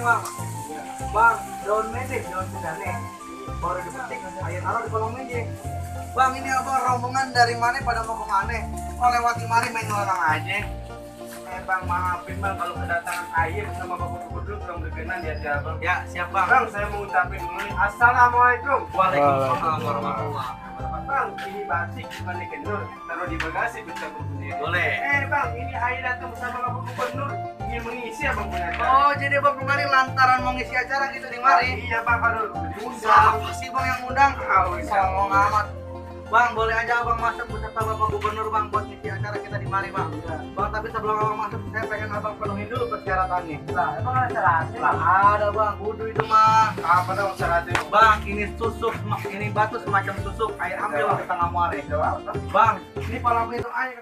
bang. Bang, daun medis, daun sedane. Baru dipetik, ayo taruh di kolong meja. Bang, ini abang rombongan dari mana pada mau ke mana? Kok lewat di mari main orang aja? Bang, maafin bang kalau kedatangan ayah bersama bapak gubernur kurang berkenan di hati abang. Ya, siap bang. Bang, saya mau ucapin dulu nih, assalamualaikum. Waalaikumsalam warahmatullahi wabarakatuh. Bang, ini batik bukan dikendur, taruh di bagasi bisa sendiri. Boleh. Bang, ini ayah datang bersama bapak gubernur ingin mengisi abang punya acara. Oh, jadi bang kemari lantaran mau ngisi acara gitu di mari? Iya bang, harus diundang. Siapa sih bang yang undang? Songong amat. Bang, boleh aja abang masuk beserta bapak gubernur bang buat ngisi acara kita di mari bang. Bang, tapi sebelum abang masuk, saya pengen abang penuhin dulu persyaratannya. Lah, emang ada syaratnya? Lah ada bang, kudu itu mah. Apa dong syaratnya? Bang, ini susuk, ini batu semacam susuk. Air ambil lah kita nggak mau. Bang, ini palang itu air.